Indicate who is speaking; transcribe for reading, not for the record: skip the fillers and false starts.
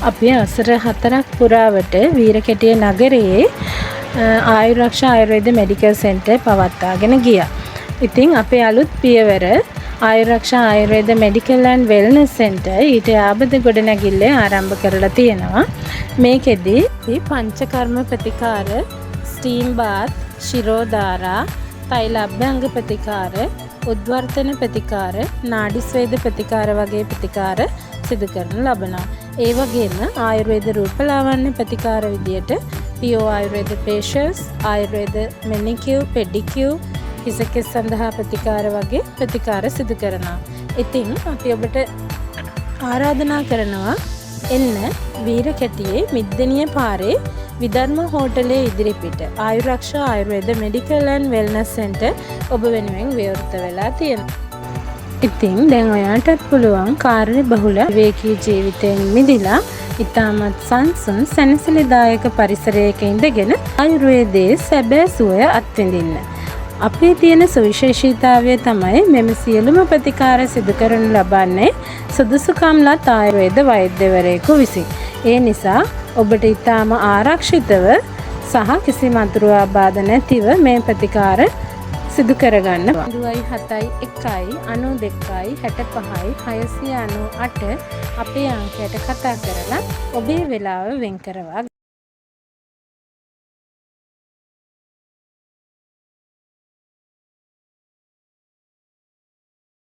Speaker 1: අපි වසර 4ක් පුරාවට වීරකැටිය නගරයේ ආයුරක්ෂා ආයුර්වේද මෙඩිකල් සෙන්ටර් පවත්වාගෙන ගියා. ඉතින් අපේ අලුත් පියවර ආයුරක්ෂා ආයුර්වේද මෙඩිකල් ඇන්ඩ් වෙල්නස් සෙන්ටර් ඊට යාබද ගොඩනැගිල්ලේ ආරම්භ කරලා තියෙනවා. මේකෙදි පංචකර්ම ප්‍රතිකාර, ස්ටීම් බාත්, ශිරෝධාරා, තෛල අභ්‍යංග ප්‍රතිකාර, උද්වර්තන ප්‍රතිකාර, නාඩි ස්වේද ප්‍රතිකාර වගේ ප්‍රතිකාර සිදු කරනු ලබනවා. ඒ වගේම ආයුර්වේද රූපලාවන්‍ය ප්‍රතිකාර විදියට පියෝ ආයුර්වේද ෆේෂියල්ස්, ආයුර්වේද මැනිකියුර්, පෙඩිකියුර්, හිසකෙස් සඳහා ප්‍රතිකාර වගේ ප්‍රතිකාර සිදු කරනවා. ඉතින් අපි ඔබට ආරාධනා කරනවා, එන්න වීරකැටියේ මිද්දෙනිය පාරේ විධර්ම හෝටලයේ ඉදිරිපිට ආයුරක්ෂා ආයුර්වේද මෙඩිකල් ඇන්ඩ් වෙල්නස් සෙන්ටර් ඔබ වෙනුවෙන් විවෘත වෙලා තියෙනවා. ඉතින් දැන් ඔයාටත් පුළුවන් කාර්ය බහුල විවේකී ජීවිතයෙන් මිදිලා ඉතාමත් සංසුන්, සැනසිලිදායක පරිසරයක ඉඳගෙන ආයුර්වේදයේ සැබෑ සුවය අත්විඳින්න. අපේ තියෙන සුවිශේෂීතාවය තමයි මෙම සියලුම ප්‍රතිකාර සිදු කරනු ලබන්නේ සුදුසුකම් ලත් ආයුර්වේද වෛද්‍යවරයෙකු විසින්. ඒ නිසා ඔබට ඉතාම ආරක්ෂිතව සහ කිසිම අතුරු ආබාධ නැතිව මේ ප්‍රතිකාර සිදු කරගන්න. 07 1 92 65 698 අපේ අංකයට කතා කරලා ඔබේ වෙලාව වෙන් කරවා